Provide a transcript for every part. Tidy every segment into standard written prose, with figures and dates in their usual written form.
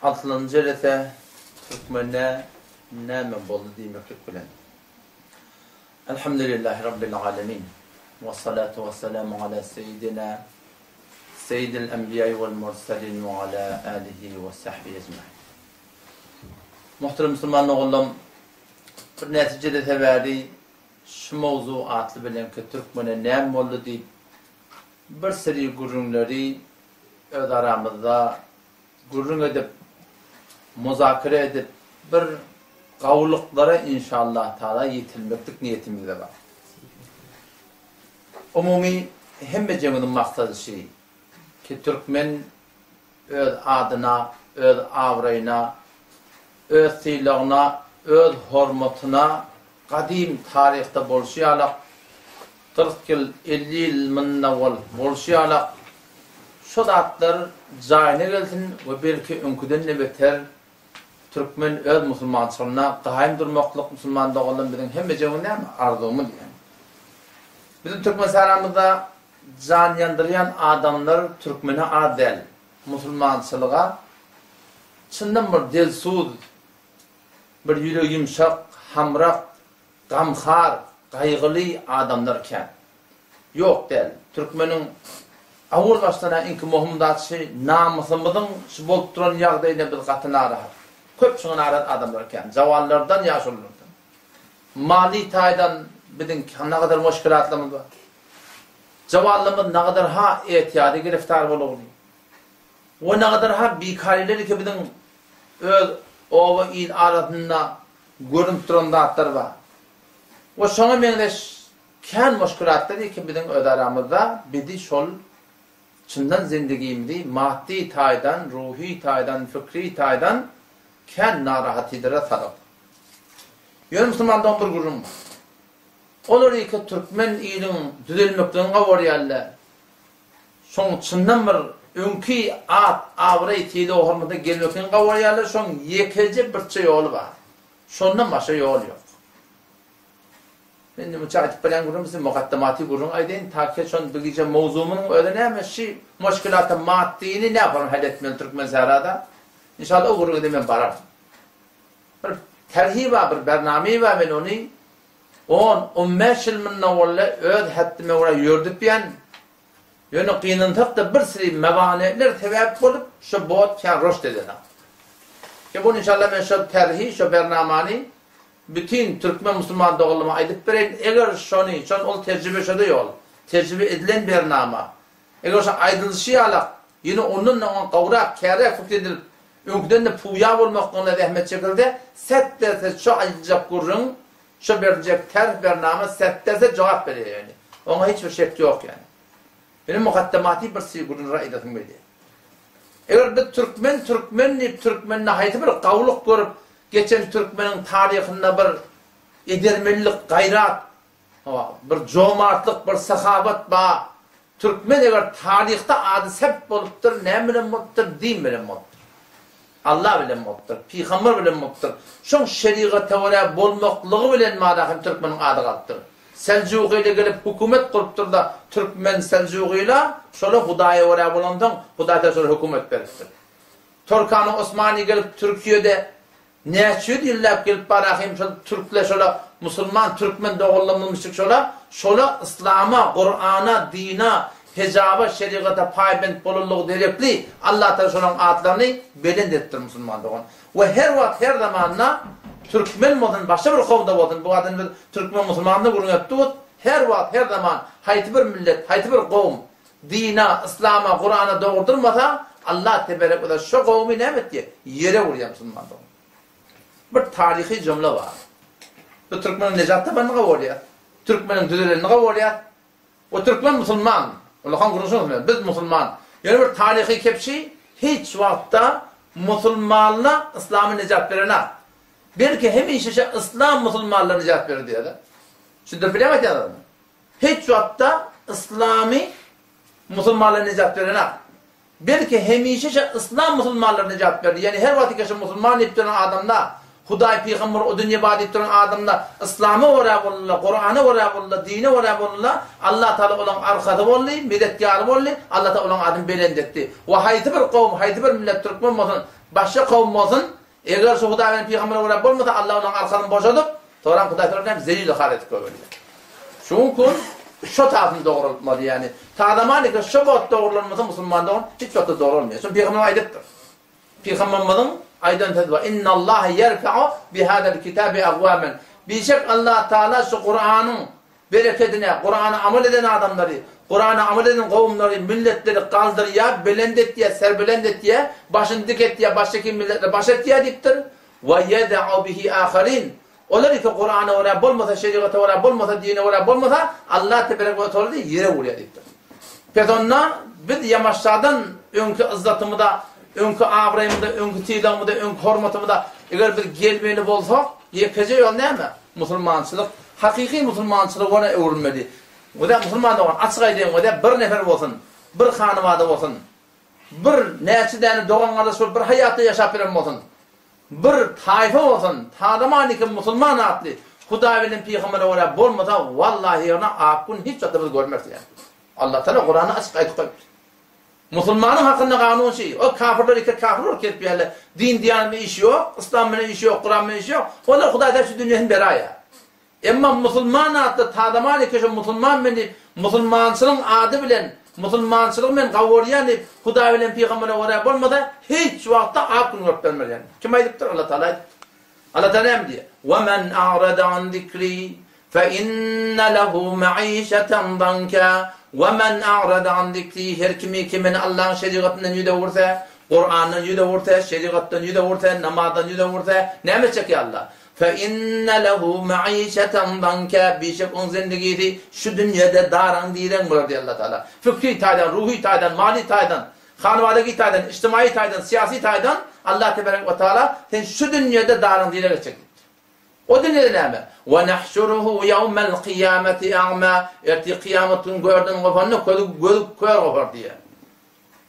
Altynjy jelese Türkmende näme boldy diýmeklik bilen. Elhamdülillahi Rabbil alemin. Ve salatu ve selamu ala seyyidina seyyidil enbiýai vel murselin ve ala alihi ve sahbihi ecmain. Muhterem musulman ogullam, bir näçe jelese bäri şu mowzu atly bilenki Türkmene näme boldy diýip bir seri gürrüňleri öz aramyzda gürrüň edip, muzakere edip, bir gawulyklara inşallah taala ýetilmeklik niýetimizde bar. Umumy hemmejeňiziň maksady şi ki türkmen öz adyna, öz abraýyna, öz sylagyna, öz hormatyna gadym taryhda bolşy ýalak 40 ýyl, 50 ýyl munda owal bolşy ýalak Şo zatlar jaýyna gelsin we belki öňküden-de beter türkmen öz musulmançylygyna gaýym durmaklyk musulman doganlarym biziň hemmejigimiziň näme arzuwymyz ýani. Biziň Türkmenistanymyzda jan ýandyrýan adamlar türkmene az däl musulmançylyga çyndan bir dilsuz bir ýüregi ýumşak hamrak Gamhar, gaýgyly adamlar kän. Ýok däl. Türkmeniň awul başdan-a iňki möhüm zat şy, namysymyzyň şu bolup duran ýagdaýyna biz gaty narahat. Köp şuňa narahat adamlar kän. Jawanlardan, ýaşululardan. Maliý taýdan biziň nagadar muşkilatlarymyz bar. Jawanlarymyz nagadar ha etiýada giriftar bolugly. We nagadar ha bikarylar ki biziň öz oba il arasynda görünip duran zatlar bar. We şoňa meňzeş kän muşkilatlar ki biziň öz aramyzda bizi şol çyndan zindigimizi maddy taýdan, ruhy taýdan, fikri taýdan kän narahatidere salyp. Ýöne musulman dogan bir gürrüň bar. Olar iki türkmen iliň düzelmekligini gawarýarlar. Şoň çyndan bir öňki at, abraý, sylag-hormata gelmekligini gawarýarlar, şoň ýekeje birçe ýoly bar. Şondan başga ýol ýok. Men indi munça aýdyp berýän gürrüňim size mukaddematy gürrüň aýdaýyn, ta ki şon bu gije mowzumynyň özi näme, şi muşkilaty maddyny nähili hal etmeli türkmen sährada. Inşallah o gürrüňe-de men bararyn. Bir terhi bar, bir bername bar, men ony on, 15 ýyl mundan boldy öz hetdime görä ýördüpýän. Ýöne gynansak-da bir sürü mewaneler sebäp bolup şo bot kän roşt edenok. Ki bu inşallah men şo terhi, şo bernamany bütin türkmen musulman doganlaryma aýdyp bereýin. Eger şony, şon ol tejribe şoda ýol. Tejribe edilen bernama. Eger şo aýdylyşy ýalak, ýene ondan-da oňa gowrak, käräk pikir edilip, öňküden-de puýa bolmaklygyna zähmet çekilse, set derse şo aýdyljak gürrüň, şo beriljek terh bernama set derse jogap berýär ýöne. Oňa hiç bir şek ýok ýani. Meniň mukaddematy bir si gürrüňler aýdasym gelýär. Eger biz türkmen türkmen diýip türkmende haýsy bir gawulyk görüp geçen türkmeniň taryhynda bir edermenlik, gaýrat, Hawa, bir jomartlyk, bir sahabat bar. Türkmen eger taryhda ady sebt bolupdyr, näme bilen bolupdyr? Din bilen bolupdyr. Allah bilen bolupdyr, pygamber bilen bolupdyr. Şoň şerigata görä bolmaklygy bilen mada hem türkmeniň ady galypdyr. Seljugyly gelip hökümet gurupdyr-da, türkmen seljugyla şola Hudaýa görä bolansoň, Hudaý taala şolara hökümet beripdir. Torkany Osmany gelip Türkiýede Näçe ýüz ýylläp gelip barahym şol türkler şola musulman türkmen doganlarymyzmyşyk şola şola yslama Kurana dina hejaba şerigata paýbent bolanlygy derekli Allatagala şolaň atlaryny belent edipdir musulman dogan we her wagt her zamanda türkmen bolsun başga bir kowumda bolsun bu wagt indi biz türkmen musulmanyny gürrüň edip durus her wagt her zaman haýsy bir millet haýsy bir kowum Dina, yslama, Kurana dogry durmasa, Allah teberek we şo gowmy näme etýär? Ýere urýar musulman dogan. Bir taryhy jümle bar. Bu türkmeniň nejat tapanyny bolýar. Türkmeniň düzelenini bolýar. O türkmen musulman. Ulakan guruşyň biz musulman. Ýöne bir taryhy kepşi hiç wagtda musulmanla yslamy nejat berenak. Belki hemişe şe yslam musulmanlara nejat berer diýýär. Düşündirip bilýärmi aýdýanlarymy? Hiç wagtda yslamy musulmanlara nejat berenak. Belki hemişe şe yslam musulmanlara nejat berdi. Ýani her wagt şe musulman diýip duran adamda. Hudaý, pygamber o dünýe bar diýip duran adamlar yslama görä boldular, Kurana görä boldular, dine görä boldular. Allah Taala olaň arkasy boldy, medetkary boldy. Allah Taala olaň adyny belent etdi. We haýsy bir kowum, haýsy bir millet türkmen bolsun, başga kowum bolsun, eger şu Hudaý bilen pygambere görä bolmasa, Allah olaň arkasyny boşadyp, soram Hudaý tarapyndan hem zelil hal edip goýberýär. Şuň üçin şo tasyny dogrultmaly, ýagny tazamaniki şo wagt dogrulanmasa musulman dogan hiç wagtda dogry bolmaýar. Şuny pygamber aýdypdyr. Pygamberimiziň aýdan sözi bar, Innallaha ýerfa'u bihazal kitabi agwamen. Bişek Allah Taala şu Kuranyň berekedine, Kurana amal eden adamlary, Kurana amal eden kowumlary, milletleri galdyrýar, belent etýär, serbelent etýär, başyny dik etýär, başga milletleri baş etýär diýipdir. We ýeda'u bihi aharin. Olar ise Kurana görä bolmasa, şerigata görä bolmasa, dine görä bolmasa, Allah teberek we teala ýere urýar diýipdir. Pes onda biz ýamaşjadan öňki yzzatymyza, öňki abraýymyza, öňki sylagymyza, öňki hormatymyza eger biz gelmeli bolsak, ýekeje ýol näme? Musulmançylyk, hakyky musulmançylyga görä öwrülmeli. Gözel musulman dogan, açyk aýdaýyn gözel bir nefer bolsun, bir hanybada bolsun, bir näçe däne dogan-gardaş bolup bir haýatda ýaşap ýören bolsun, Bir taýfa bolsun, tadamaniki musulman atly, Hudaý bilen pygambere görä bolmasa, wallahi ýöne ak gün hiç wagtda biz görmeris diýýär. Allah Taala Kuranda açyk aýdyp goýupdyr. Musulmanyň hakynda kanun şi, o kafirler ike kafir bolup gelip ýerler, din diýanat bilen işi ýok, yslam bilen işi ýok, Kuran bilen işi ýok, olar Hudaý Taala şu dünýesini beraýýar. Emma musulman atly tadaman eke şo musulman men diýip, musulmançylygyň ady bilen musulmançylygy men gowurýan diýip, Hudaý bilen pygambere görä bolmasa, hiç wagtda ak gün görüp bermez ýaly. Kim aýdypdyr? Allah Taala aýdypdyr. Allah Taala näme diýýär? Wa men a'rada an zikri fe inne lehu ma'işeten danka. Wa men a'rada an zikri her kimi ki meni Allahyň şerigatyndan ýüz öwürse, Kurandan ýüz öwürse, şerigatdan ýüz öwürse, namazdan ýüz öwürse, näme etjek ýa Allah? Fe inne lehu maişeten danka, bişek oň zendigisi şu dünýede daraň-direň bolar diýýär Allah Tagala. Fikri taýdan, ruhy taýdan, maliý taýdan, hanybadagi taýdan, ijtimaýy taýdan, syýasy taýdan Allah tebarek we taala sen şu dünýede daraň-direň etjek diýipdir. O dünýede näme? Ve nahşuruhu ýewmel kyýameti a'ma, ertir kyýamat gün görden gopanda közi gözi kör gopar diýýär.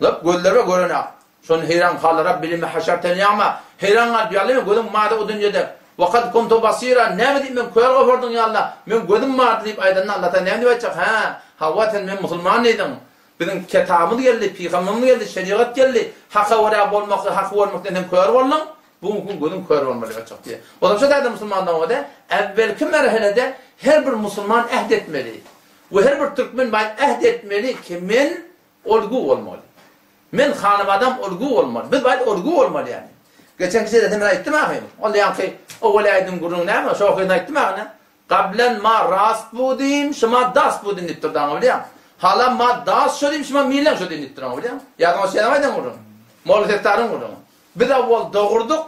Lap gözlerime görenak. Şonda heýran galdy, Rabbi lime haşarteni a'ma? Heýran galyp, Ýa Alla, meň gözüm bardy o dünýede. Wa kad kuntu basira, näme diýip meni kör gopardyň, ýa Alla? Meň gözüm bardy diýip aýdanda Alla Tagala näme diýip aýtjak? Hä, hawa sen men musulman diýdiň. Biziň ketabymyz geldi, pygamberimiz geldi, şerigat geldi. Haka görä bolmakly, haky görmekden sen kör bolduň. Bu günki gün gözüň kör bolmaly diýip aýtjak diýýär. O zaman şu taýda musulman dogada äwwelki merhelede her bir musulman äht etmeli. We her bir türkmen baý äht etmeli ki men Olgu bolmaly. Men hanybadam olgu bolmaly. Biz baýda olgu bolmaly ýaly. Geçen gije de men aýtdym ahym. Ol ýaňky o welaýadyň gürrüňi näme? Şo gyz aýtdym ahyna. Gablan ma rast budim, şuma dast budim diýip durdy aňa bilýäň. Hala ma dast şo diýip, şuma milen şo diýip durdy aňa bilýäň. Ýadyňa düşýär aýdan gürrüň. Molla Settaryň gürrüňi. Biz awwal dogurdyk,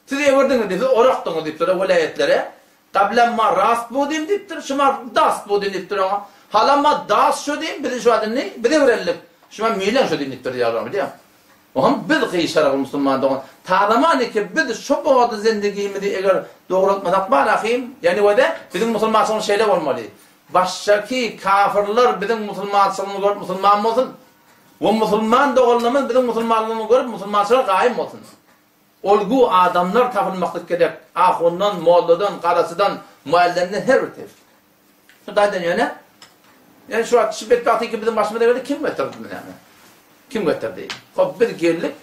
siz evirdiňiz diýip, siz orakdyňyz diýip durdy welaýatlere. Gablan ma rast budim diýipdir, şuma dast budim diýipdir oňa. Hala ma dast şo diýip, bizi şu indi bize berellik. Şuma milen şo diýipdir diýýär bilýäň. Oňam biz gyşaragly musulman dogan. Tazaman eke biz şo bogada zendigimizi eger dogrultmasak bar ahym, ýani wede biziň musulmançylygymyz şeýle bolmaly. Başgaky kafirler biziň musulmançylygymyzy görüp musulman bolsun. We musulman doganlarymyz biziň musulmanlygymyzy görüp musulmançylyga gaýym bolsun. Olgu adamlar tapylmaklyk gerek, ahundan, molladan, garaçydan, muallemden her bir ters. Şu taýdan ýöne, ýöne şu wagt şu betbagtlyk biziň başymyza geldi, kim getirdi muny näme? Kim getirdi? Hop biz geldik,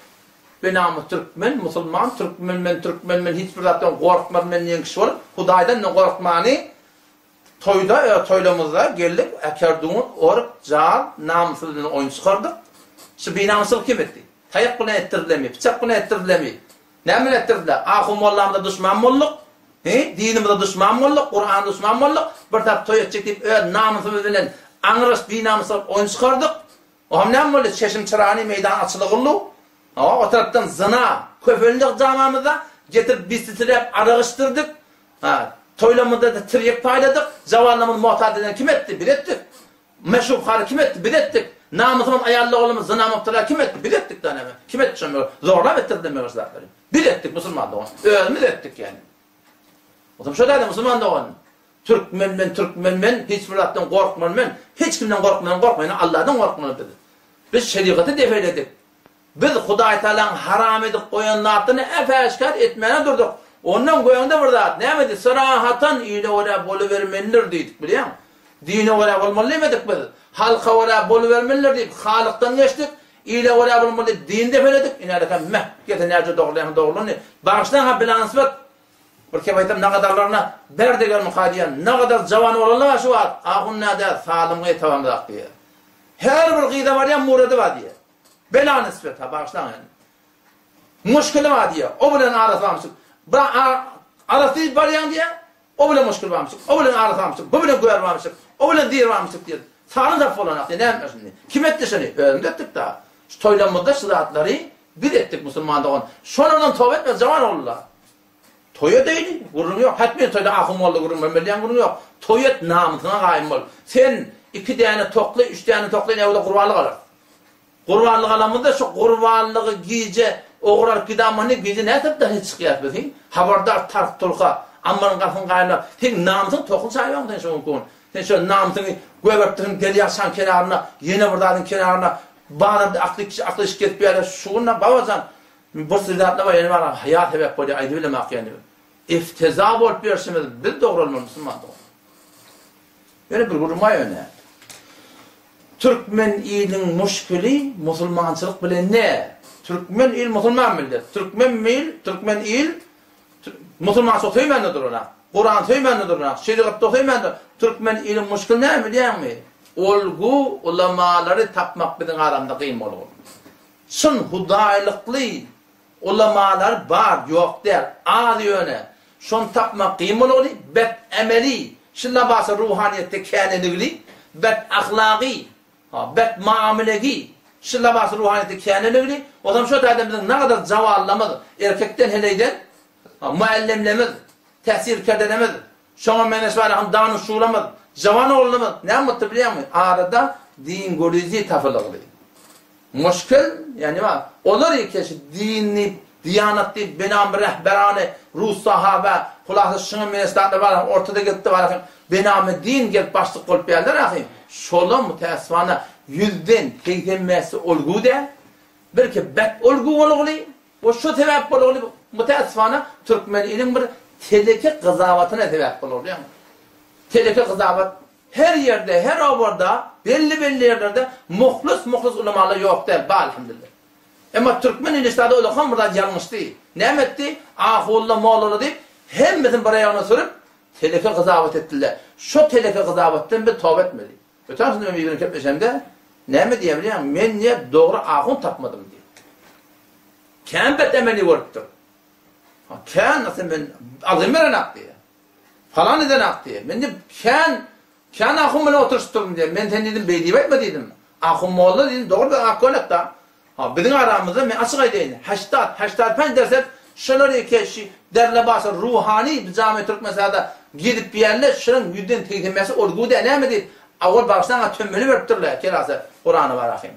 benamus türkmen, musulman, türkmen men, türkmen men, hiç bir zatdan gorkmaz men diýen kişi bolup, Hudaýdan da gorkmany Toýda, öz toýlamyzda geldik, äkerdun, orup, jal, namyssyz bilen oýun çykardyk. Şu binamyslygy kim etdi? Taýak bilen etdirdilermi? Pyçak bilen etdirdilermi? Näme bilen etdirdiler? Ahun mollamyza duşman bolduk. He? Dinimize duşman bolduk, Kurana duşman bolduk. Bir tarap toý etjek diýip öz namysymyz bilen aňryş binamyslyk oýun çykardyk. Oňam näme boldy? Çeşim çyrany meýdan açylygyldy. Hawa, o tarapdan zyna köpeldi jamamyzda. Getirip bistitiläp arak içdirdik. Ha, toýlamyzda-da tirýek paýladyk. Jawanlarymyzy muhtaç eden kim etdi? Biz etdik. Meşrub-hary kim etdi? Biz etdik. Namysymyz, aýal-oglanymyz zyna mubtala kim etdi? Biz etdik da näme? Kim etdi şony? Zorlap etdirdiler meger şu zatlary. Biz etdik musulman dogan. Özümiz etdik ýani. Otam şo däde musulman dogan. Türkmen men, türkmen men, hiç bir zatdan gorkman men. Hiç kimden gorkman, gorkmaýan Allahdan gorkmaly biz. Biz şerigaty def eyledik. Biz Hudaý Tagalaň haram edip goýan zatlaryny äp-äşgär etmäne durduk. Ondan göňde bir zat, näme diýdi, Syrahatan ile görä bolubermelidir diýdik, bilýäňmi? Dine görä bolmaly diýmedik biz. Halka görä bolubermelidir diýip, Halykdan geçdik. Ile görä bolmaly diýip, dini depeledik. Inälekem, meh, gelse näce dogrulansa dogrulandy. Bagyşlaň-ha bilanysbat, bir kep aýtsam nagadarlaryna ber degermika diýýän. Nagadar jawan oglanlar bar şu wagt, ahun nädä, salymgy tabamyzak diýýär. Her bir gyza barýan murady bar diýýär. Belanysbat, ha, bagyşlaň indi. Muşkili bar diýýär. O bilen arasy barmyşyk. Bir arasy diýip barýaň diýýär. O bilen muşkil barmyşyk. O bilen arasy barmyşyk. Bu bilen gör barmyşyk. O bilen zir barmyşyk diýýär. Saly zat bolanak diýýär. Näme şindi? Kim etdi şuny? Özümiz etdik da. Şu toýlamyzda şu zatlary biz etdik musulman dogan. Şondan toba etmez jawan ogullar. Toý edeýli, gürrüň ýok. Hetmen toýda ahun molla gürrüň bermeli diýen gürrüň ýok. Toý et, namysyňa gaýym bol. Sen iki däne tokly, üç däne tokly ine gurbanlyk alarsyň. Gurbanlyk alamyzda şu gurbanlygy gije ogry alyp gidamany gije nätip daşyna çykýas biz hi? Habardar tark tulka ammaryň gapyny gaýymlap seň namysyň tokly çaý barmy sen şu günki gün? Sen şo namysyňy göbertdiň derýaçaň kenaryna ýene bir zadyň kenaryna bazarda akly kişi akly iş gezip ýörýär şu gün babajan bir sürü zatlar bar ýene bar haýa sebäp bolýar aýdybilemak ýene efteza bolup ýörşümiz biz dogry bolmaly musulman dogan. Ýöne bir gürrüň bar ýöne. Türkmen iliň muşkili musulmançylyk bilen ne? Türkmen il musulman millet. Türkmen mil, türkmen il musulmançylyk söýmände durana. Kuran söýmände durana. Şerigatda söýmände. Türkmen iliň muşkili näme bilýäňmi? Olgu ulamalary tapmak biziň aramyzda kyn bolgy. Çyn hudaýlykly Ulamalar bar, ýok däl, az ýöne. Şony tapmak kyn bolagly, bet emeli, şu labasy ruhanyýetde käneligli, bet ahlagy, ha, bet muamelegi, şu labasy ruhanyýetde käneligli, ozam şo taýdan biziň nagadar jawallamyz, erkekden heleýden, ha, muallemlemiz, täsir kerdenemiz, şoňa meňzeş barahym danyşulamyz, jawan oglanymyz näme bolupdyr bilýäňmi? Arada din görüji tapylygly. Muşkil, ýagny bar. Olar ýeke şu din diýip, diýanat diýip, benam bir rehberany, rus sahaba, hulasa şuňa meňzeş zatlar bar, ortada gelipdi bar ahym, benamy din gelip başlyk bolup geldiler ahym. Şolam mütäessifana ýüzden 80 bäşi olgu däl, belki bet olgu bolguly we şu sebäp bolguly mütäessifana türkmen iliň bir teleke gyzabatyna sebäp bolguly. Ýagny teleke gyzabat Her ýerde, her obada, belli-belli ýerlerde muhlys-muhlys ulamalar ýok däl, bar alhamdulillah. Emma türkmen ilişlerde ulakan bir zat ýalňyşdy. Näme etdi? Ahulla, mollala diýip, hemmesini bir aýagyna sürüp, teleke gyzabat etdiler. Şo teleke gyzabatdan biz toba etmeli. Öten sene men birini kepleşemde, näme diýýär bilýäňmi? Men diýýär, dogry ahun tapmadym diýýär. Kän bet emeli bolupdyr. Kän, asly men algym berenak diýýär. Falan edenak diýýär. Men diýip, kän, kän ahun bilen oturyşyp durdum diýýär. Men sen diýdim, beý diýip aýtma diýdim. Ahun molla diýdim, dogry bir ak köýnek-da. Ha, biziň aramyzda men açyk aýdaýyn, heşdat, heşdat penç derset şolar eke şi derlebasy ruhany bi jamy Türkmenistanda gezip ýärler, şolaryň ýüzden 80 bäşi ol güdä näme diýip, awal bagyşlaň-a tömmeli beripdirler, kelase Kurany bar ahym.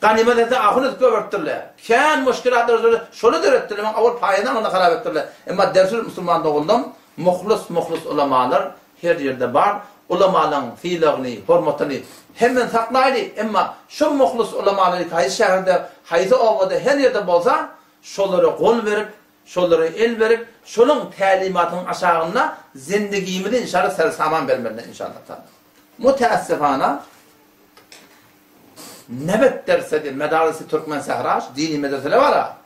Ganymat etse ahun edip goýberipdirler. Kän muşkilatlar şoly döretdiler. Muň awal paýyny aňyna harap etdirler. Emma dersul musulman doganlarym muhlys muhlys ulamalar her ýerde bar. Ulamalaň sylagyny, hormatyny hemmen saklaýly. Emma şo muhlys ulamalar haýsy şäherde, haýsy obada her ýerde bolsa şolara gol berip, şolara el berip, şolaň tälimatynyň aşagynda zendigimizi inşallah ser-saman bermelidir inşallah taala. Mutäessifana Nebet dersedi medarisi Türkmen sähraş dini medreseler bara.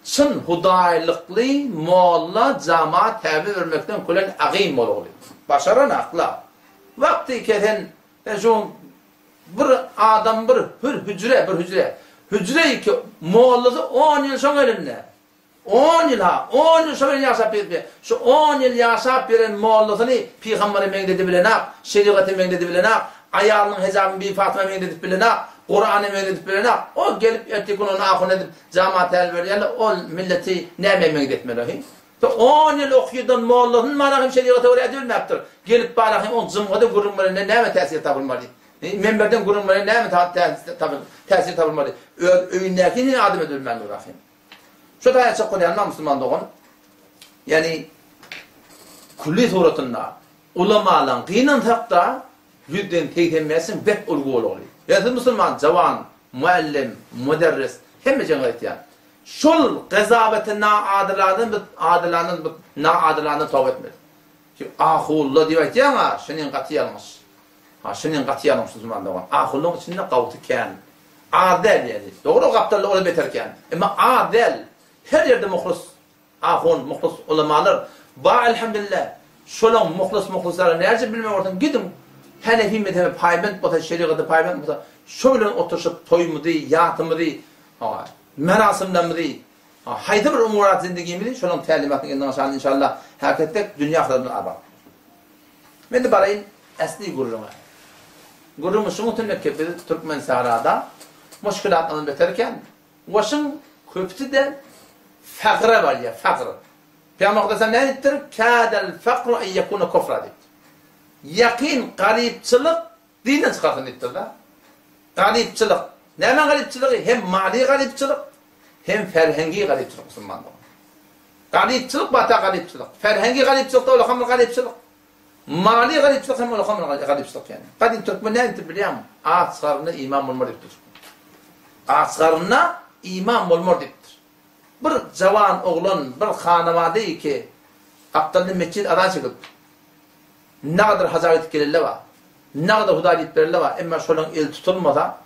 Çyn hudaýlykly molla jama täbi bermekden külen agym bolugly. Başaran akla. Wagty kesen sen şu bir adam bir hür hüjre bir hüjre. Hüjre iki mollasy 10 ýyl şoň elinde. On ýyl ha, on ýyl şo bilen ýaşap gezdi. Şu on ýyl ýaşap ýören mollasyny pygambere meňzedibilenak, şerigata meňzedibilenak, aýalynyň hejabyny Bibi Fatyma meňzedip bilenak, Kurana meňzedip bilenak. O gelip erteki gün ony ahun edip jama täl berýärler, ol milleti nämä meňzetmeli hi? Şu on ýyl okydan mollasyny bara hem şerigata görä edibilmäpdir. Gelip bara hem oň jymgada gürrüň berende näme täsir tapylmaly? Menberden gürrüň berende näme täsir tapylmaly? Öz öýündäkini adam edibilmändir ahym. Şu taýa çykyp bolýanma musulman dogan? Ýani külli suratynda ulamalaň gynansakda ýüzden 85-iň bet ulgy bolagly. Ýa siz musulman jawan, muallim, muderris hemme jeňe aýtýan. Şol gazabeti naadylany biz adylany biz naadylany toba etmeli. Ki ahulla diýip aýtýaň-a, şunyň gaty ýalňyş. Ha, şunyň gaty ýalňyş musulman dogan. Ahullaň içinde gawty kän. Az däl ýaly. Dogry o gapdalda ola beter kän. Emma az däl. Her ýerde muhlis ahun, muhlis ulamalar bar elhamdülillah. Şolaň muhlis muhlislary näce bilmän bolsaň gidiň Hanefi mezhebe paýbent bolsa, şerigata paýbent bolsa, şo bilen oturyşyp toýumyzy, ýasymyzy, hawa, merasymlarymyzy, haýsy bir umurat zindigimizi şolaň tälimatynyň elinden aşan inşallah häk etsek dünýä ahyretimiz abat. Men de baraýyn äsli gürrüňe. Gürrüňi şuň üçin ki biz Türkmensährada muşkilatlardan beter kän. Goşuň köpüsi-de fagra barýar, fagr. Pygamber Hudaýa näme diýipdir? Kâdel fakru en yekûne kufra diýipdir. Ýakyn garypçylyk dinden çykarsyn diýipdir-de. Garypçylyk. Näme garypçylygy? Hem maliý garypçylyk, hem ferhengi garypçylyk musulmanlygyň. Garypçylyk bata garypçylyk. Ferhengi garypçylyk-da ol hem garypçylyk. Maliý garypçylyk hem ol hem garypçylyk ýani. Gadym türkmen näme diýipdir bilýäňmi? Aç garynda iman bolmar diýipdir. Aç garynda iman bolmar diýipdir. Bir jawan oglan bir hanawada ki gapdalynda metjit azan çekip nagadyr haja gidip gelende bar. Nagadyr Hudaý diýip berende bar. Emma şolaň eli tutulmasa,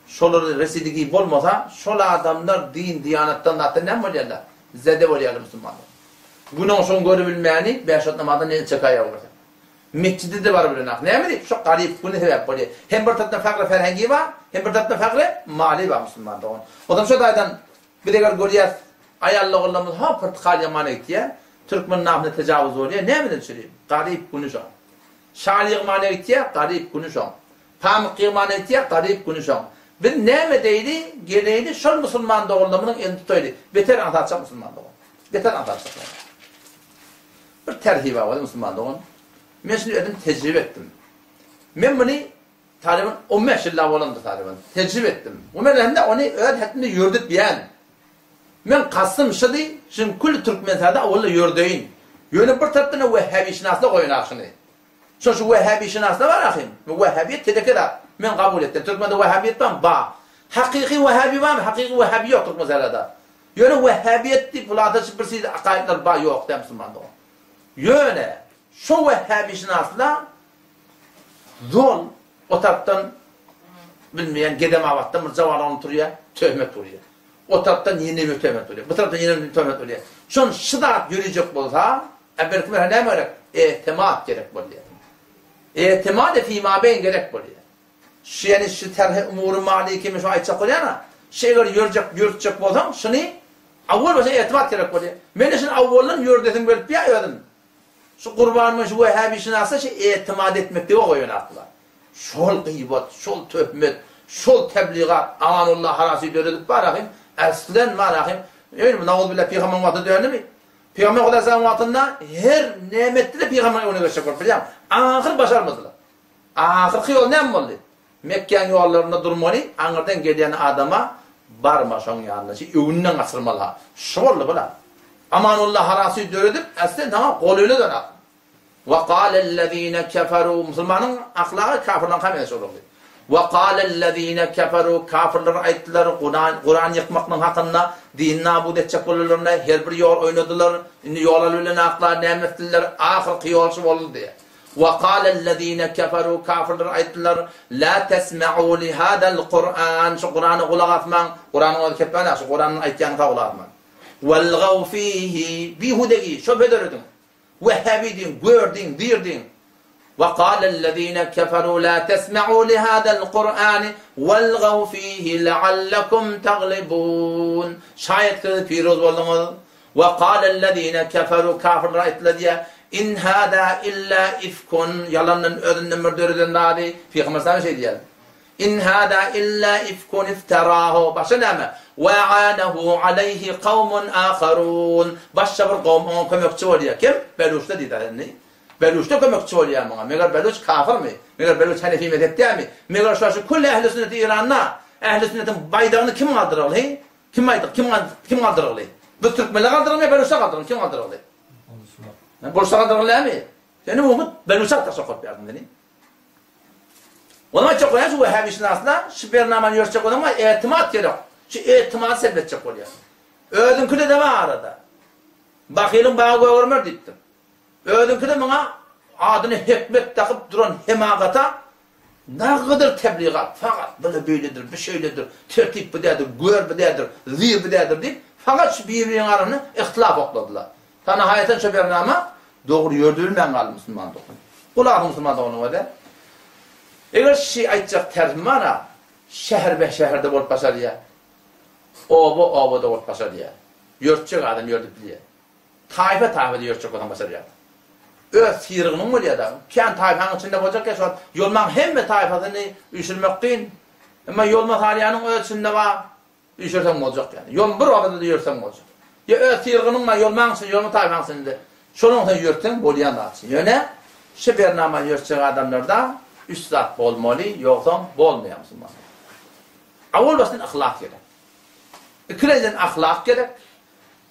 şolara residigi bolmasa, şol adamlar din, diýanatdan zatdan näme bolýarlar? Zede bolýarlar musulmanlar. Günüň şoň görübilmäni bäş wagt namazdan el çekäýýär görseň. Metjide-de baryp bilenok. Näme diýip? Şo garyp güni sebäp bolýar. Hem bir tarapdan fagry ferhengi bar, hem bir tarapdan fagry maly bar musulman dogan. Ozam şo taýdan biz eger görýäs aýal-ogullarymyz ha pyrtykal ýamana gitýär, türkmen namyna tejawuz bolýar, nämeden çüri? Garyp güni şoň. Şal ýygmana gitýär, garyp güni şoň. Pamyk ýygmana gitýär, garyp güni şoň. Biz näme edeýli, geleýli, şol musulman doganlarymyzyň elini tutaýly. Beter aňsatjak musulman dogan. Beter aňsatjak ýaly. Bir terhi bar boldy musulman dogan. Men şuny özüm tejribe etdim. Men muny talyban 15 ýyllap bolandyr talyban. Tejribe etdim. We men hem-de ony öz hätimde ýördüp ýän. Men kastym şudy, şuny külli Türkmenistanda awwalda ýördeýin. Ýöne bir tarapdan wehhabişynaslyk oýnar şuny. Şo şu wehhabişynaslyk bar ahym. Bu wehhabiýet teleke zat. Men kabul etdim. Türkmende wehhabiýet barmy? Bar. Hakyky wehhabi barmy? Hakyky wehhabi ýok Türkmenistanda. Ýöne wehhabiýet diýip hulasa bir sili akaýytlar bar ýok däl musulman dogan. Ýöne şo wehhabişynaslar zol o tarapdan bilmeýän Gedemabatdan bir jawan oglan turýar, töhmet urýar. O tarapdan ýene bir töhmet urýar. Bu tarapdan ýene bir töhmet urýar. Şon şu zat ýörejek bolsa, a belki bir näme gerek? Etimat gerek bolýar. Etimat fimabeýn gerek bolýar. Şu ýani şu terhi umury maliýe kimi şu aýtjak bolýan-a. Şu eger ýörjek, ýörtjek bolsaň, şuny awwal başa etimat gerek bolýar. Men şuny awwaldan ýördesim gelip ýa özüm. Şu Gurban şu wehhabişynasa şu etimat etmeklige goýan akla. Şol gybat, şol töhmet, şol tebligat Amanullah Harasy döredip bar ahym, eslen bar ahym. Öýle nauzubilla pygamberyň wagty döndümi? Pygamber Hudaýa wagtynda her näme etdi-de pygamberiň öňüne geçjek bolup bilýäňmi? Ahyr başarmadylar. Ahyrky ýol näme boldy? Mekgäň ýollarynda durmaly, aňyrdan gelýän adama barma şoň ýanyna, şi öwünden gaçyrmaly-ha. Şu boldy bula. Amanullah Harasy döredip, äslen saňa golyny döner. Wa galellezine keferu musulmanyň ahlagy kafirlaryňka meňzeş bolardy. Wa galellezine keferu kafirler aýtdylar Kuran Kuran ýykmaklygyň hakynda dini nabut etjek bolanlarynda her bir ýol oýnadylar. Indi ýol alyp bilen aklar näme etdiler? Ahyrky ýol şu boldy diýýär. Wa galellezine keferu kafirler aýtdylar la tesmeu li hadal Kuran şu Kurana gulak asmaň. Kuranyň özi kepbän şu Kuranyň aýtýanyna gulak asmaň. Welgaw fihi bihudegi şöbhe dörediň. Wehhabi diýiň, gör diýiň, dir diýiň. Wa galellezine keferu la tesmeu li hadal Kur'ani welgaw fihi leallekum taglibun. Şaýat siz piruz bolduňyz. Wa galellezine keferu kafirler aýtdylar diýýär, In hada illa ifkun ýalandan özünden bir döreden zady. Pygamber sallallahu şeý diýýär. In hada illa ifkun iftarahu, başga näme? Wa anahu aleýhi kawmun aharun, başga bir kowum oňa kömekçi bolýar. Kim? Beluşda diýdi indi. Beluşda kömekçi bolýar muňa. Meger Beluç kafyrmy? Meger Beluç hanefi mezhep dälmi? Meger şular şu külli ähli sünneti Eýranda ähli sünnetiň baýdagyny kim galdyrygly? Kim aýdyk? Kim kim galdyrygly? Biz türkmenler galdyrygly ýa Beluşlar galdyrygly? Kim galdyrygly? Boluşlar. Boluşlar galdyrygly dälmi? Seni umyt Beluşa taşlap goýup ýazdym seni. Onuň aýtjak bolýan şu wehhabişynaslar şu bernamany ýörtjek bolsaň etimat gerek. Şu etimady selb etjek bolýar. Özüňkide-de bar arada. Bahylyň bagy gögermer diýipdir. Özüňkide muňa adyny hikmet dakyp duran hemagata nagydyr tebligat, fakat bu-da beýledir, bu şeýledir, tertip bu dädir, gör bu dädir, zir bu dädir diýip, fakat şu bir-biriniň arasynda ihtilaf okladylar. Ta nahaýatan şo bernama dogry ýördibilmän galdy musulman dogan. Gulagyň musulman doganyň özi. Eger şi aýtjak tersim bar-a, şäher-be şäherde bolup başarýar. Oba obada bolup başarýar. Ýörtjek adam ýördüp bilýär. Taýfa taýfada ýörtjek bolsaň başarýar. Öz syrygynyň bolýar da. Kän taýfaň içinde boljak ýa şo wagt ýolmaň hemme taýfasyny üýşürmek kyn. Emma ýolma salýanyň öz içinde bar. Üýşürseň boljak ýaly. Ýol bir obada-da ýörseň boljak. Ýa öz syrgynyň bar, ýolmaň içinde, ýolma taýfaň içinde. Şonuň sen ýörtseň bolýan zat. Ýöne şu bernamany ýörtjek adamlarda üç zat bolmaly, ýogsam bolmaýar musulmanlar. Awal başdan yhlas gerek. Ikilenjiden ahlak gerek.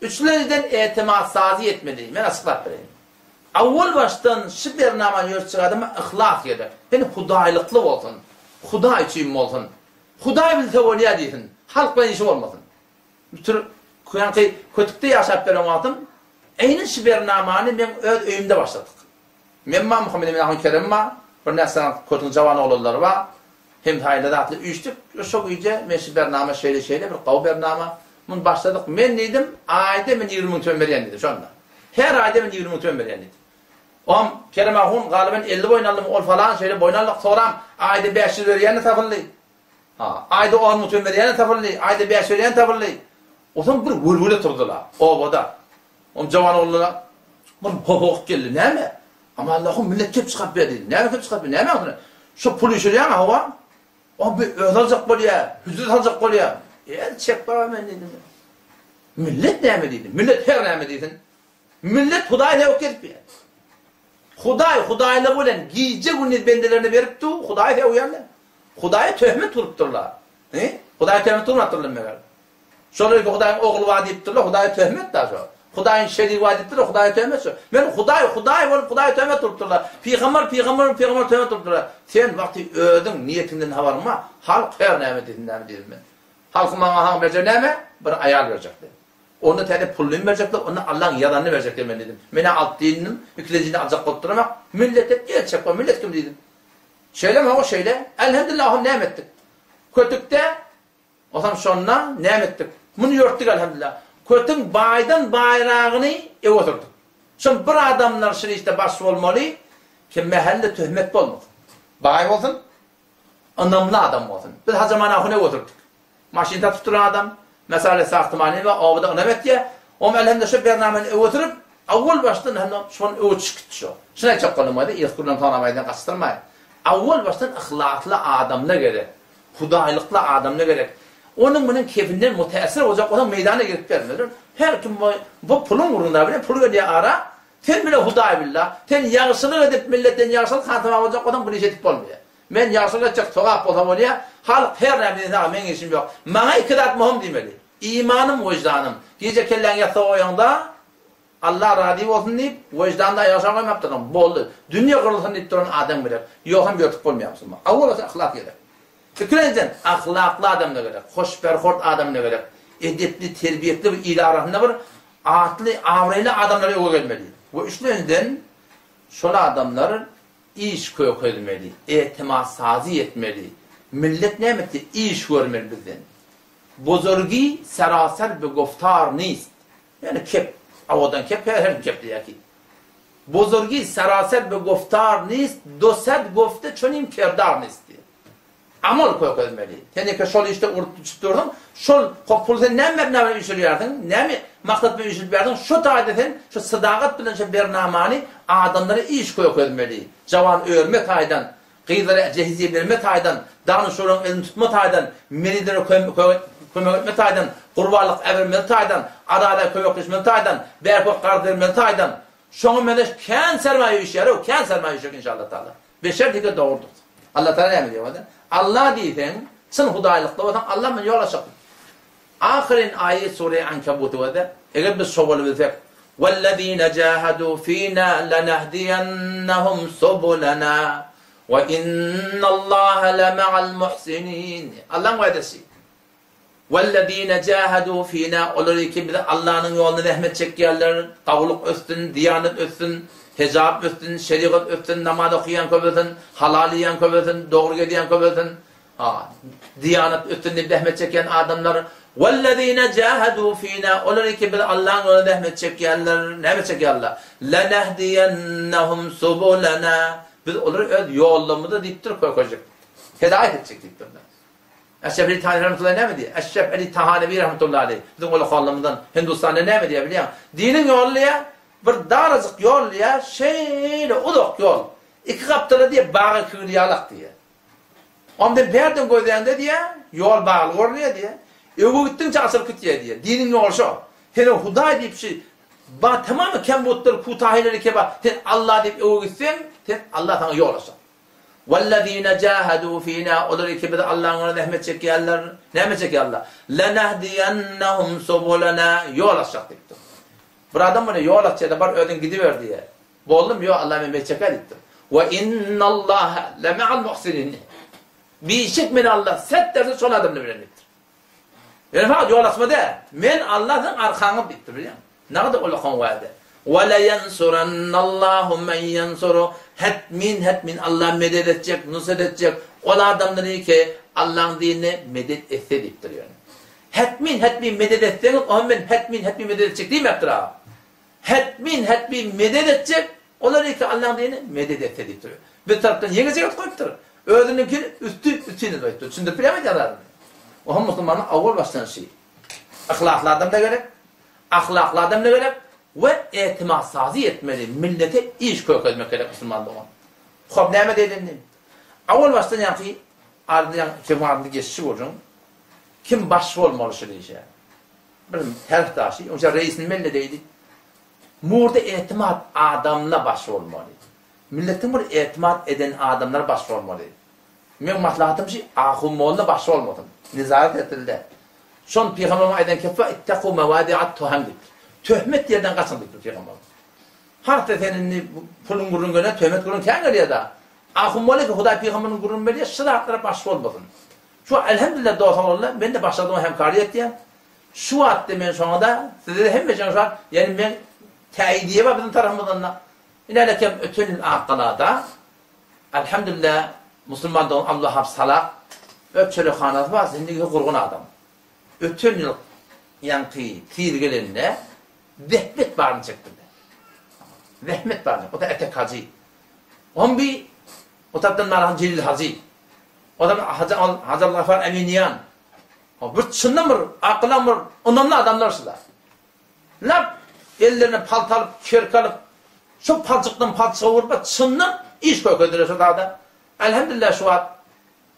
Üçlenjiden etimatsazy etmeli. Men açyklap bereýin. Awal başdan şu bernamany ýörtjek adama yhlas gerek. Sen hudaýlykly bolsun. Hudaý üçin bolsun. Hudaý bilse bolýa diýsin. Halk bilen işi bolmasyn. Tür ýaňky kötükde ýaşap beren wagtym eýni şu bernamany meň öz öýümde başladyk. Men bar, Muhammet Emin ahun Kerem bar, bir näçe sany kötüň jawan oglanlary bar. Hemsaýylar zatly üýşdük. Şo gije men şu bernama şeýle-şeýle bir gowy bernama. Muny başladyk. Men diýdim, aýda men 20 müň tümen berýän diýdim şonda. Her aýda men 20 müň tümen berýän diýdim. Oňam Kerem ahun galyban 50 boýun aldymy, ol falan şeýle boýun aldyk. Soňram aýda 500 berýän-de tapyldy. Ha, aýda 10 müň tümen berýän-de tapyldy, aýda 5 berýän tapyldy. Onsoň bir welwele turdy-la, obada. Oň jawan oglular bir hopugyp geldi. Näme? Amanlahum millet kep çykaryp berdi. Näme kep çykaryp berdi? Näme aňsyna? Şo pul üýşürýäň hawa. O bir özi aljak bolýar, hüjre saljak bolýar. El çek baba men diýdim. Millet näme diýdi? Millet her näme diýsin. Millet Hudaý sebäp gezip ýör. Hudaý hudaýlygy bilen gije-gündiz bendelerine berip dur, Hudaý sögýärler. Hudaýa töhmet urupdyrlar. He? Hudaýa töhmet urmapdyrlar meger. Şol öýde Hudaýyň ogly bar diýipdirler, Hudaýa töhmet da şo. Hudaýyň şerigi bar diýipdirler, Hudaýa töhmet şo. Men Hudaý, Hudaý bolup Hudaýa töhmet urupdyrlar. Pygamber, pygamber bolup pygambere töhmet urupdyrlar. Sen wagty özüň niýetiňden habaryň bar, halk her näme diýsin näme diýsin men. Halkyň maňa haň berjegi näme? Bir aýal berjekdi. Onda täze pullyny berjekler, onda Allaň ýazanyny berjekler men diýdim. Men-ä alyp diýindim, ikilenjini aljak bolup duramak. Millete el çekme, millet kim diýdim. Şeýlemi hawa şeýle. Elhemdülillah ohm näme etdik? Kötükde Onsoň şonda näme etdik? Muny ýörtdük elhemdülillah. Kötüň baýdan baýragyny ew oturdyk. Şol bir adamlar şul işde baş bolmaly, ki mähelle töhmet bolmasyn. Baý bolsun, ynamly adam bolsun. Biz Hajaman ahuny ew oturdyk. Maşyn satyp duran adam, Mesale Sagtymanyýewa obada ynam etýär. Oňa elhemdülillah şo bernamany ew oturyp, awwal başdan hem şony öwe çykyp gitdi şo. Şuny aýtjak boldum wada, yzky gürrüňi soňra aýdan gaçdyrmaýyn. Awwal başdan yhlasly adamlar gerek. Hudaýlykly adamlar gerek. Onuň munuň kefinden mütäessir boljak bolsaň meýdana girip bermezler. Her kim bu puluň ugrunda bile pul gelýär ara. Sen bile Hudaý billa. Sen ýagşylyk edip milletden ýagşylyk hasaba boljak bolsaň bu iş edip bolmaýar. Men ýagşylyk etjek sogap bolsa bolýar. Halk her näme diýse aga meň işim ýok. Maňa iki zat möhüm diýmeli. Imanym, wyždanym. Gije kelläňi ýassyga goýaňda Allah razy bolsun diýip, wyždanda aýaşa goýmapdyrsyň. Boldy. Dünýe gyrylsyn diýip duran adam gerek. Ýogsam ýörtüp bolmaýar musulman. Awal bolsa ahlak gerek. Ikilenjiden, ahlakly adam-da gerek. Hoşberhort adam-da gerek. Edepli, terbiýetli bir il arasynda bir atly, abraýly adamlar öňe gelmeli. We üçlenjiden, şol adamlar iş kökezmeli, etimatsazy etmeli. Millet näme etdi? Iş görmeli bizden. Bozorgi seraser be goftar nist. Ýöne kep, owadan kep her kim kep diýýär ki. Bozorgi seraser be goftar nist, dosed gofte çönin kerdar nist diýýär. Amal kökezmeli. Sen eke şol işde urup düşüp dursuň, şol hop puly sen näme mebna bilen üýşürýärsiň, näme maksat bilen üýşürip ýärsiň, şo taýda sen şu sadagat bilen şo bernamany adamlara iş kökezmeli. Jawan örme taýdan, Gyzlara jehiziýe berme taýdan, danyşweriň elini tutma taýdan, merizlere kömek etme taýdan, gurbanlyk äbermeli taýdan, adada kömekleşmeli taýdan, bärkök garz bermeli taýdan. Şoňa mezeş kän sermaýa üýşýär-ow, kän sermaýa üýşjek inşallah taala. Beşer diýse dogrudyr. Allah taala näme diýýär bolsa? Allah diýseň, çyn hudaýlykda bolsaň, Allah bilen ýol açyk. Ahyryn aýy sure Ankabut bolsa, eger biz şo bolubilsek, Wellezine jahadu fina lenehdiyennahum subulana we innallaha lema'al muhsinin. Allaň wadesi. Wellezine jahadu fina olar ki bizi Allanyň ýolunda zähmet çekýärler, gawulyk össün, diýanet össün, hejap össün, şerigat össün, namaz okaýan köpelsin, halal iýen köpelsin, dogry gezýän köpelsin, ha, diýanet össün diýip zähmet çekýän adamlar. Wellezine jahadu fina olar ki bizi Allanyň ýolunda zähmet çekýärler, näme çekýärler? Lenehdiyennehum subulena biz olary öz ýollarymyza diýipdir kökejik. Hedaýat etjek diýipdirler. Eşref Ali Tahanewi rahmetullahi näme diýýär? Eşref Ali Tahanewi rahmetullahi aleýh biziň ulakanlarymyzdan Hindustanda näme diýýär bilýäňmi? Diniň ýoly diýýär, bir darajyk ýol diýýär, şeýle uzak ýol. Iki gapdala diýýär, bag ekigli ýalak diýýär. Onda bärden gözläňde diýýär, ýol bagly görünýär diýýär. Öňe gitdiňçe açylyp gitýär diýýär. Diniň ýoly şo. Seniň Hudaý diýip şu ba tamamy kembutlar, kutahileri keba, sen Allah diýip öňe gitseň, sen Allah saňa ýol açar. Wellezine jahadu fina olar ki biz Allaň ýolunda zähmet çekýärler. Näme çekýärler? Lenehdiyennehum subulena ýol açjak diýipdir. Bir adam bolýar ýol açýar-da bar özüň gidiber diýýär. Boldum ýok Allah men beýtjek diýipdir. We innallaha leme'al muhsinin. Bişek men Allah set derse şol adamlar bilen diýipdir. Ýöne fakat ýol açma däl. Men Allah seň arkaňda diýipdir bilýäňmi? Nagada ulakan wada. Wa la ýensurannallahu men ýensuru. Hetmin hetmin Allah medet etjek, nusret etjek ol adamlary ki Allaň dinine medet etse diýipdir ýöne. Hetmin hetmin medet etseňiz, oňa men hetmin hetmin medet etjek diýmepdir aga. Hetmin hetmin medet etjek, olar ki Allaň dinine medet etse diýipdir. Bir tarapdan ýeňil şert goýupdyr. Özüniňkini üsti üstüne goýupdyr. Düşündirip bilýärmi aýdýan zadymy? Oňa musulmanyň owal başlanyşy. Yhlasly adam-da gerek, ahlakly adam-da gerek we etimatsazy etmeli, millete iş kökezmek gerek musulman dogan. Hop, näme diýeli indi? Owal başdan ýaňky ardy ýaňky sözüň ardyny geçişi gürrüň. Kim baş bolmaly şul işe? Bir terfdaşy, onça reisini belli diýdi. Murda etimat adamla baş bolmaly. Milletiň bir etimat eden adamlary baş bolmaly. Meň maslahatym şi, ahun molla baş bolmasyn. Nezaret etsin-de. Şon pygamberimiz aýdan kepi bar, Ittaku mewadi'at tuham diýipdir. Töhmet ýerden gaçyň diýipdir pygamberimiz. Has-da sen indi puluň gürrüň gelende töhmet gürrüň kän gelýär-da. Ahun molla ki Hudaý pygamberiniň gürrüňini berýär, şu zatlara baş bolmasyn. Şu elhamdülillah dost oglanlar, men-de başladyma hemkarlyk etýän. Şu wagtda men şoňa-da, size-de hemmejeňe şu wagt, ýagny men täýidiýe bar biziň tarapymyzdan-da. Ine-alekem öten ýyl Akgalada Alhamdulillah musulman dogan Abdulwahap Salah öz çörekhanasy bar zindigi gurgun adam. Öten ýyl ýaňky sil gelende zähmet baryny çekdirdi. Zähmet baryny. O da Etek hajy. Oň bi o tarapdan Marahan Jelil hajy. O da Hajy Hajy Abdulgafar Eminiýan. O bir çyndan bir akylan bir ynamly adamlar şular. Lap ellerine palta alyp, kerki alyp, şo palçykdan palçyga urup, çyndan iş kökediler şo zada. Elhamdülillah şu wagt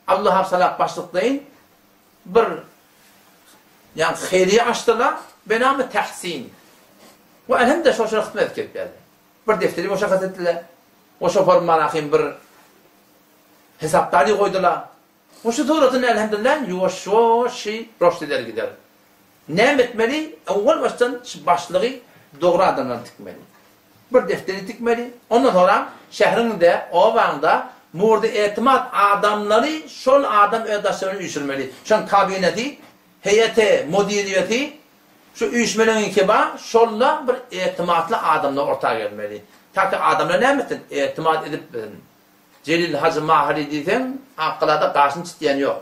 Abdulwahap Salah başlyklaýyn bir ýa haýriýe açdylar, benamy Tahsin. We elhamdülillah şo şo hyzmat edip gelýärler. Bir defteri boşakat etdiler. O şoför manahym bir hesapdary goýdular. Bu şu suratyny elhamdülillah ýuwaş-ýuwaş şy roşt eder gider. Näme etmeli? Owwal başdan şu başlygy dogry adamdan tikmeli. Bir defteri tikmeli. Ondan soňra şähriňde, obaňda murdy etimat adamlary şol adam öz daşlaryny üýşürmeli. Şoň kabineti, heýeti, müdiriýeti şu üýşmeleňiňki bar, şolda bir etimatly adamlar orta gelmeli. Taki adamlar näme etsin? Etimat edip bilsin. Jelil Hajy Mahyry diýseň, Akgalada gaşyny çytýan ýok.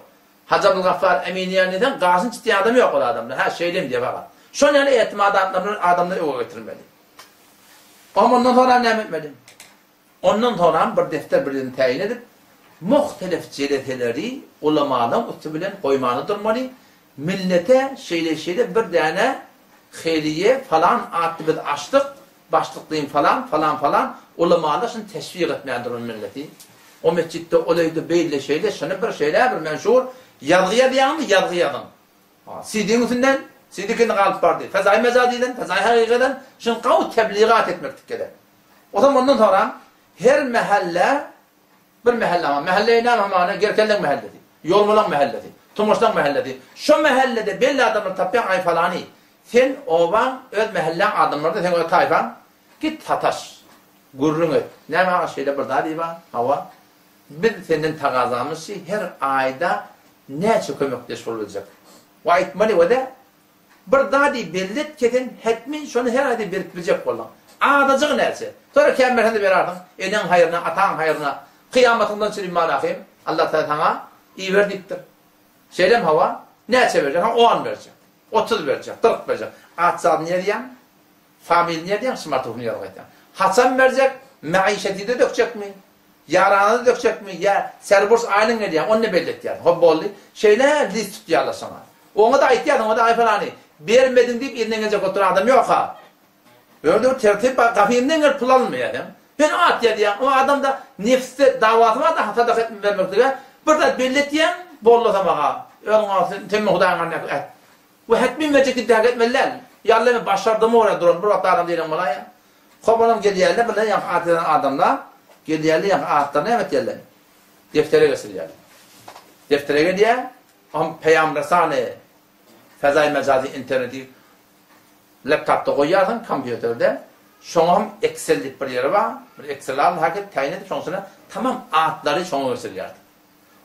Hajy Abdulgaffar Eminiýan diýseň, gaşyny çytýan adam ýok ol adamda. Hä, şeýlemi diýip aga. Şon ýaly etimat adamlar adamlary öňe getirmeli. Oňa ondan soňra näme etmeli? Ondan soňram bir defter bir ýerini täýin edip, muhtelif jeleseleri ulamalaryň üsti bilen goýmana durmaly. Millete şeýle-şeýle bir däne Heriýe falan atly biz açdyk, başlyk diýim falan, falan falan, ulamalar şuny teşwik etmän duran milleti. O metjitde, ol öýde beýle şeýle, şuny bir şeýle bir menşur, ýazgy ýazýaňmy, ýazgy ýazyň. CD-iň üstünden, CD kindi galyp bardy. Fezaýy mejazydan, fezaýy hakykadan şuny gawy tebligat etmeklik gerek. Ozam ondan soňra her mähelle Bir mähelle ama mähelle näme hamana Gerkelleň mähellesi, Ýolmalaň mähellesi, Tumaşlaň mähellesi. Şo mähellede belli adamlary tapýaň aý falany sen obaň öz mähelläň adamlaryna seň öz taýfaň git sataş gürrüň et näme aga şeýle bir zat iba hawa biz senden tagazamyz şi her aýda näçe kömekdeş bolup biljek. We aýtmaly we-de bir zady belli et ki sen hetmin şony her aýda berip biljek bolduň. Azajygy näçe? Sonra kän berseň-de berarsyň. Eneň haýryna, ataň haýryna. Kyýamatyňdan çürim malahym. Allah Tagala saňa iber diýipdir. Şeýlemi hawa? Näçe berjek? Ha on berjek. 30 berjek, 40 berjek. At zadyny ýazýaň, familini ýazýaň, şmartuhyny ýazyp aýtýaň. Haçan berjek? Maişetide dökjekmi? Ýaranyny dökjekmi ýa serburs aýlyň gelýär, ony-da belli etýärsiň. Hop boldy. Şeýle list tutýarlar şoňa. Oňa-da aýtýarsyň, o-da aý pylany, bermediň diýip yzyna geljek bolup duran adam ýok-ha. Ýörde bir tertip bar, gapyňdan gelip pul alynmaýar seň. Sen at ýazýaň, o adamda nefsde dawasy bar-da sadaka etme bermeklige. Bir zat belli etýäň, boldy samaga. Özüň al, sen men Hudaýyň alnyndaky äht. We hetmin berjek diýip däk etmeli däl. Ýa-da men başardyma görä duran bir wagt adam diýlen bolaýýar. Hop olam gelýärler birden ýaňky at ýazan adamlar gelýärler ýaňky atlaryny näme etýärler? Deftere geçirýärler. Deftere gelýär, ohm peýamresany fezaý mejazy interneti laptopda goýýarsyň kompýuterde. Şoňa hem Excel diýip bir ýeri bar. Bir Excel al hakyt taýyn edip şoň içine tamam atlary şoňa geçirýärsiň.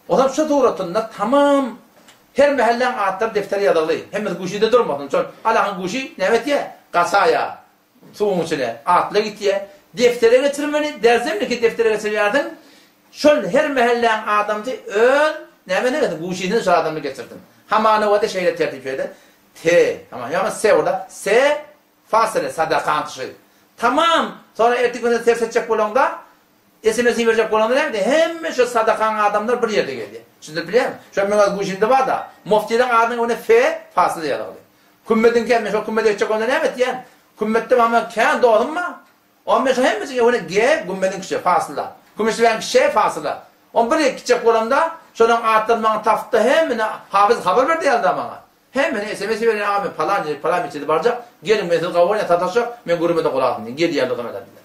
Onam şu suratynda tamam her mähelläň atlary deftere ýazylgy. Hemmesi guşide durmasyn. Şol alahyň guşy näme etýär? Gaçaýar. Suwuň içine atly gitýär. Deftere geçirmeli, derzemniki deftere geçirýärsiň. Şol her mähelläň adamsy öz nämesine geçirsin, guşysyny şol adamyna geçirsin. Hamanowada şeýle tertip şeýle. T, haman, ýagny S orda, S fasile, sadakaň tuşy. Tamam, soňra ertir güne ters etjek bolaňda, SMS iberjek bolanda näme diýýär? Hemme şo sadakaň adamlar bir ýerde gelýär. Düşündirip bilýärmi? Şo meň öz guşymda bar-da. Muftileň adynyň öňüne F fasile ýazylgy. Kümmediňkä men şol kümmede gitjek bolanda näme etýän? Kümmetde maňa kän dosum bar. Onda men şo hemmesiniň öňüne G gümmediň kişi, fasyla. Kümüşleýän Ş fasyla. Onda bir ýere gitjek bolamda, şolaň atlaryny maňa tapypda hemmine Hafyz habar berdi ýalyda maňa. Hemmesine sms berýän aga men palan ýere, palan metjide barjak, geliň men sizi gabul edýän sataşjak, men gürrüňe-de gulak asyň diýen. Gelýärler soň ederdiler.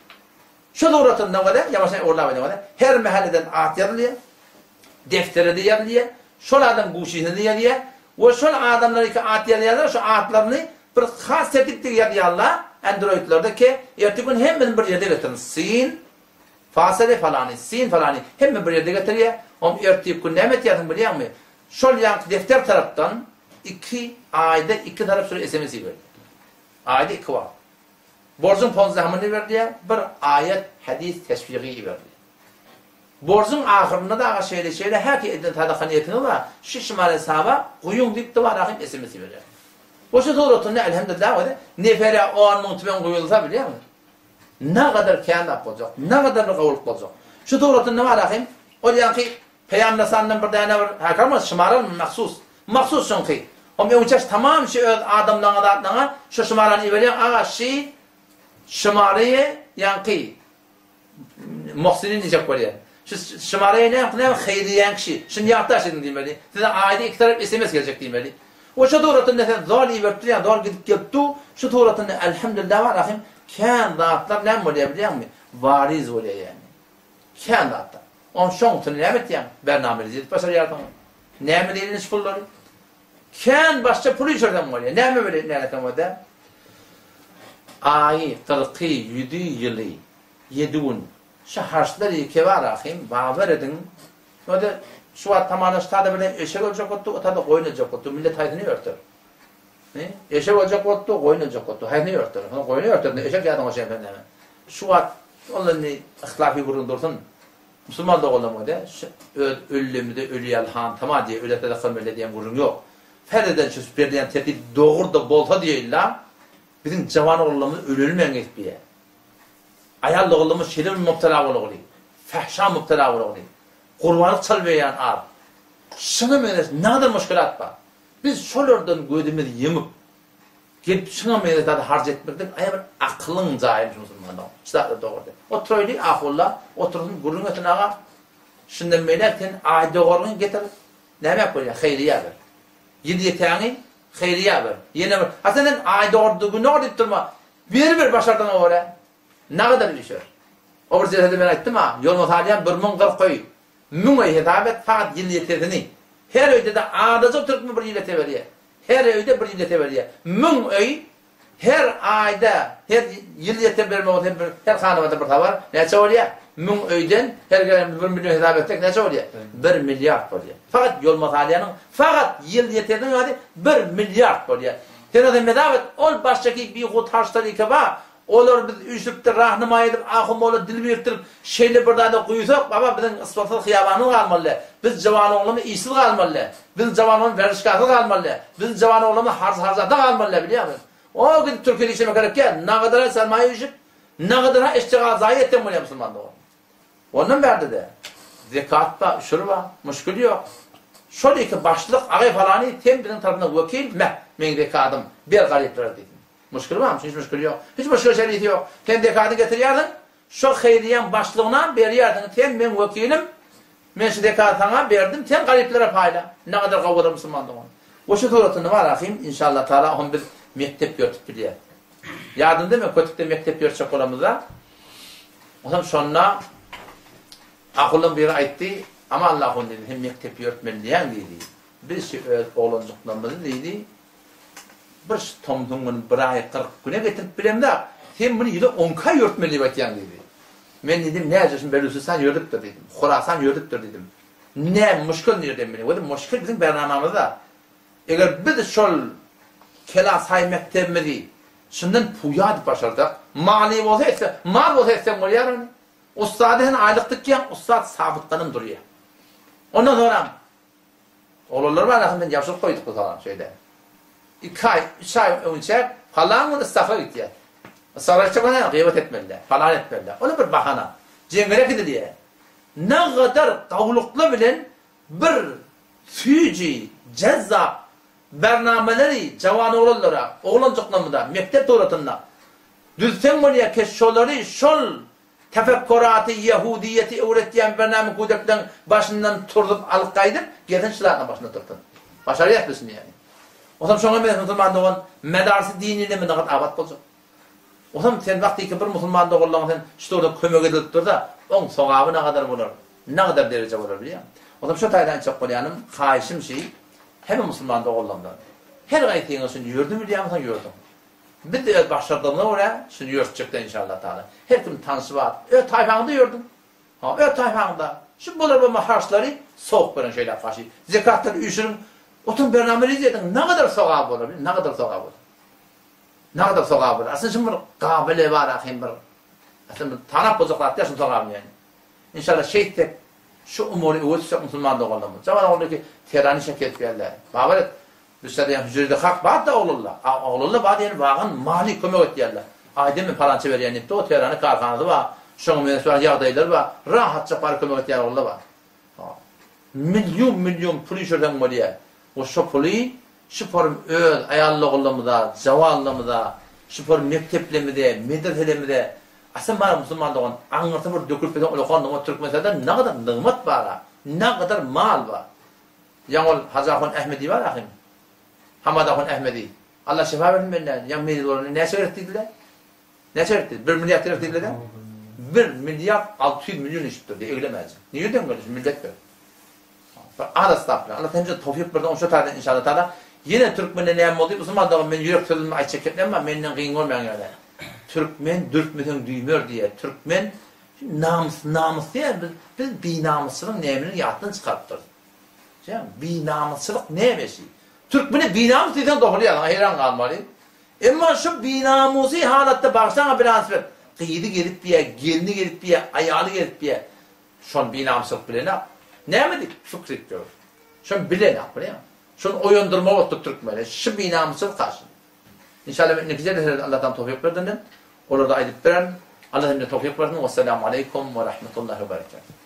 Şu suratynda görä, ýamaşan ogurlap aýdan görä, her mähelleden at ýazylýar. Deftere-de ýazylýar, şol adam guşysyna-da ýazýar we şol adamlar iki at ýazýarlar, şu atlaryny bir has tertipde ýazýarlar androidlerde ki, ertir gün hemmesini bir ýerde getirin, sin, fasele falany, sin falany, hemme bir ýerde getirýär, oň ertir gün näme etýärsiň bilýäňmi? Şol ýaňky defter tarapdan iki aýda iki tarap şol sms iberýär. Aýda iki wagt. Borjuň ponzamyny iberýär, bir aýat, hadys, teşwigy iberýär. Borjuň ahyrynda-da aga şeýle şeýle häki eden sadaka niýetiňiz bar, şu şumal hesaba guýuň diýip dowar ahym sms iberýär. We şu suratynda elhamdülillah özi nefere on müň tümen guýulsa bilýäňmi? Nagadar kän zat boljak, nagadar bir gowulyk boljak. Şu suratynda bar ahym ol ýaňky Peýamlasandan bir däne bir häkam şymaral mahsus. Mahsus şoňky. Om öňçäş tamam şu öz adamlaňa zatlaňa şu şymarany iberýäň aga şy şymary ýaňky Muhsinin diýjek bolýar. Şu şymara ýene näme haýryýan kişi. Şuny ýatdaş ediň diýmeli. Size aýda iki tarap SMS geljek diýmeli. We şu suratynda sen zol iberip durýaň, zol gidip gelip dur. Şu suratynda elhamdülillah bar ahim kän zatlar näme bolýar bilýäňmi? Wariz bolýar ýagny. Kän zatlar. On şoň üçin näme etýäň? Bernamelizi edip başarýarsyň. Näme diýilmiş pullary? Kän başça pul üýşürseň bolýar. Näme bilen näleseň bolýar? Aýy, kyrky, ýüzi, ýyly, ýedi gün. Şu harçlar ýeke bar ahym, babar ediň. Ýa-da şu wagt tamana şu tada birden eşek öljek bolupdy, o tada goýun öljek bolupdy. Millet haýsyny örter? He? Eşek öljek bolupdy, goýun öljek bolupdy. Haýsyny örter? Soň goýny örter, eşek ýadyňa düşensoň näme? Şu wagt ol indi yhtilafy gürrüň dursun. Musulman doganlarym öde, şu öz öllemize ölýäl hantama diýe, öle sadaka mele diýen gürrüň ýok. Ferz eden şu berilýän tertip dogry-da bolsa diýeýin-la, biziň jawan oglanlarymyz ölelmän gezipýär. Aýal doganlarymyz şeýle bir mübtela bolagly, fähşa mübtela bolagly, gurbanlyk çalyp berýän az. Şuňa meňzeş nägadar muşkilat bar. Biz şolardan gözümizi ýumup, Gelip şuňa meňzeş zady harç etmeklik aýa bir akylyň jaýymyş musulmanlaryň. Şu zatlar dogry däl. Oturaýly ahulla otursyn gürrüň etsin aga. Şundan beýläk sen aý dogaryňy getir näme bolýar haýryýa ber. Ýyl ýetäňi haýryýa ber. Ýene bir ha sen aý dogurdy gün dogurdy diýip durma. Beri ber başardygyňa görä. Nagadar üýşer. O bir jesede men aýtdym a, ýoluma salýan 1040 öý. 1000 öý hesap et, sagat ýyl ýetesini. Her öýde-de adajyk türkmen bir ýyl ýete berýär. Her öýde bir ýyl ýete berýär. 1000 öý her aýda, her ýyl ýete bermek bolsa, her hanabada bir habar näçe bolýar? Müň öýden her gelenimiz bir million hesap etsek näçe bolýar? Bir milliard bolýar. Fakat Ýolmasalýanyň fakat ýyl ýeteriniň ady bir milliard bolýar. Sen ozem hesap et, ol başdaky bihut harçlar bar, olary biz üýşüripdir, rahnamaý edip, ahun molla dil birikdirip, şeýle bir zada guýsak, baba biziň ysbatsyz hyýabanymyz galmaly däl. Biz jawan oglanymyz işsiz galmaly däl. Biziň jawan oglanymyz werişkasyz galmaly däl. Biziň jawan oglanymyz harç-harjatda galmaly däl, bilýäňmi? O gidip Türkiýede işlemek gerek däl. Nagadara sermaýa üýşüp, Nagadara eşjegal zaýa etseň bolýar musulman dogan. Ondan bärde-de zekat bar, üşür bar, muşkil ýok. Şol iki başlyk agaý palany sen biziň tarapyndan wekil, meh, meň zekadym, ber garyplara diýsin. Muşkil barmy? Hiç muşkil ýok. Hiç muşkil şerisi ýok. Sen zekadyňy getirýärsiň, şo heýriýäň başlygyna berýärsiň, sen meň wekilim, Men şu zekaty saňa berdim, sen garyplara paýla. Nagadar gowy bolar musulman dogan. We şu suratynda bar ahym, inşallah taala hom biz mekdep ýörtüp bilýäs. Ýadymda men Kötükde mekdep ýörtjek bolamyzda, onsoň şonda ahullaň biri aýtdy, Aman Allahun diýdi, sen mekdep ýörtmeli diýýäň diýdi. Biz şu öz oglanjyklarymyzy diýdi, Bir şu tomsuň güni bir aý 40 güne getirip bilemzok, sen muny ýyla on iki aý ýörtmeli diýip aýtýaň diýdi. Men diýdim, näce şun Belüsistan ýördüpdir diýdim, Horasan ýördüpdir diýdim. Näme muşkil nirden bileýin? Weli muşkil biziň bernamamyzda. Eger biz şol Kelasaý mekdebimizi şundan puýa edip başarsak, maly bolsa etse, mal bolsa etseň bolýar ony. Ussady sen aýlyk dikýäň, ussat sabyt gadam durýar. Ondan soňram Oglanlar bar ahyryn ýabşyryp goýduk bu salam şeýle. Iki aý, üç aý öňçä palan gün Ystahra gitýär. Ystahra gitjek bolsa gyýbat etmeli, palan etmeli. Ol bir bahana. Jeňňele gidilýär. Nagadar gawlukly bilen bir süýji, jezzap bernameleri jawan oglanlara, oglanjyklarymyza mekdep suratynda düzseň bolýar ki şolary şol Tefekkuraty ýehudiýeti öwretýän birneme kudekleň başyndan turzup alyp gaýdyp, gelsin şu zatlaň başynda tursun. Başarýas biz şuny ýaly. Osam şoňa meňzeş musulman dogan medarsy dinine mynagat abat boljak. Osam sen wagtyky bir musulman doganlaňa sen şu döwürde kömek edilip dursa, oň sogaby nagadar bolar, nagadar dereje bolar bilýäňmi? Osam şo taýdan aýtjak bolýanym, haýyşym şi, hemme musulman doganlarymdan, her gaýsyňyz şuny ýördüm bilýäňmi soň ýördüň. Biz-de öz başardygymyza görä şuny ýörtjekdä inşallah taala. Her kim tanşy bar. Öz taýpaňda ýördüň. Ha, öz taýpaňda. Şu bolar bolma harçlary sowup beriň şeýle gaşy. Zekatlary üýşüriň. Otuň bername riz ediň. Nagadar sogap bolar, nagadar sogap bolar. Nagadar sogap bolar. Aslynda şuň bir gabyly bar ahym bir. Aslynda bir tanap boljak zat däl şuň sogabyny ýani. Inşallah şeýtsek şu umury öwez tutsak musulman doganlarymyz. Jawan ogly ki terani şeker etýärler. Babar et. Düşse diýen hüjrede hak bar-da oglulla. A oglulla bar diýen wagan maly kömek etýärler. Aýdym men palança berýän diýipdi, o Tehranda karhanasy bar, şoňa meňzeş bar ýagdaýlary bar, rahatjak baryp kömek etýän oglulla bar. Million-million pul üýşürseň bolýar. We şo puly şu forum öz aýallogullarymyza, jawanlarymyza, şu forum mekdeplerimize, medreselerimize, aslynda bar musulman dogan, aňyrsy bir dökülip giden ulakan nygmat Türkmenistanda nagadar nygmat bar-a, nagadar mal bar. Ýaň ol Hajy ahun Ahmedi bar ahym. Hamad ahun Ahmedi. Allah şyfa bersin bendäne. Ýaň mejlis bolanda näçe gerek diýdiler? Näçe gerek diýdi? Bir milliard gerek diýdiler-de. Bir milliard 600 million işipdir diýdi, eglemäjek. Nireden geldi şu millet ber? Bir az estagfurullah. Allah hemje towfik bersin, şo taýdan inşallah taala. Ýene türkmende näme boldy? Musulman dogan men ýürek sözümi aýtjak geplerim bar, menden gyn görmäň ýöne. Türkmen dürtmeseň düýmer diýýär. Türkmen namys namys diýýär. Biz biz binamysçylygyň nämini ýatdan çykarypdyrys. Sen binamysçylyk näme şi? Türkmene binamys diýseň dogry ýazyň, haýran galmaly. Emma şu binamusy halatda bagşaňa binamys berip, gyzy gezip biýä, gelni gezip biýä, aýaly gezip biýä. Şony binamysçylyk bilenak. Näme diýip şükür edip ýör. Şony bilenak, bilýäňmi? Şony oýandyrmaly bolupdyr türkmene. Şu binamysçylyk garşy. Inşallah men indiki jeleselerde Allahdan towfyk berdinden olarda aýdyp bererin. Allah hemde towfyk bersin. Wessalamu aleýkum we rahmetullahi we berekatuh.